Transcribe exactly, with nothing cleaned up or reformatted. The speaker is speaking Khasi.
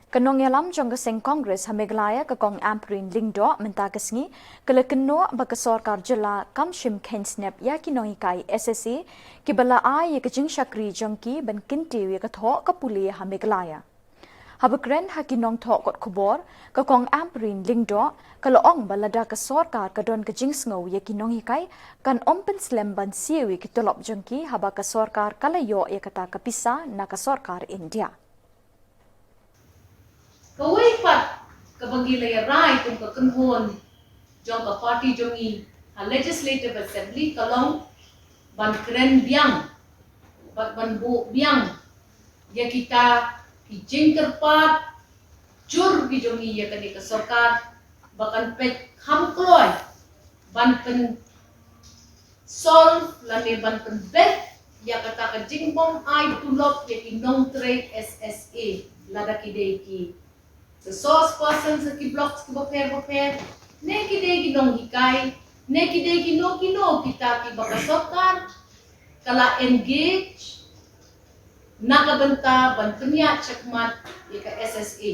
Ka nongïalam jong ka seng Congress ha Meghalaya, ka Kong Ampareen Lyngdoh, mynta ka sngi ka la kynnoh ba ka sorkar jylla kam shim kheiñ snep ïa ki nonghikai S S A kiba la ai ïa ka jingshakri jong ki ban kyntiew ïa ka thoh ka pule ha Meghalaya. Haba kren ha ki nongthoh kot khubor, ka Kong Ampareen Lyngdoh ka la ong ba lada ka sorkar ka don ka jingsngew ïa ki nonghikai, kan ym pynslem ban siew ïa ki tulop jong ki haba ka sorkar ka la ïoh ïa kata ka pisa na ka sorkar India. Kawei pat kaba ngi la ïa rai kum ka kynhun jong ka party jong ngi ha Legislative Assembly ka long ban kren biang bad ban buh biang ïa kita ki jingkyrpad jur ki jong ngi ïa kane ka sorkar ba kan peit kham kloi ban pyn solve lane ban pynbeit ïa kata ka jingbym ai tulop ïa ki nongtrei S S A, lada ki dei ki resource persons ha ki block kiba pher ba pher, ne ki dei ki nonghikai, ne ki dei kino kino kita kiba ka sorkar ka la engage na ka bynta ban pynïaid shakhmat ïa ka S S A.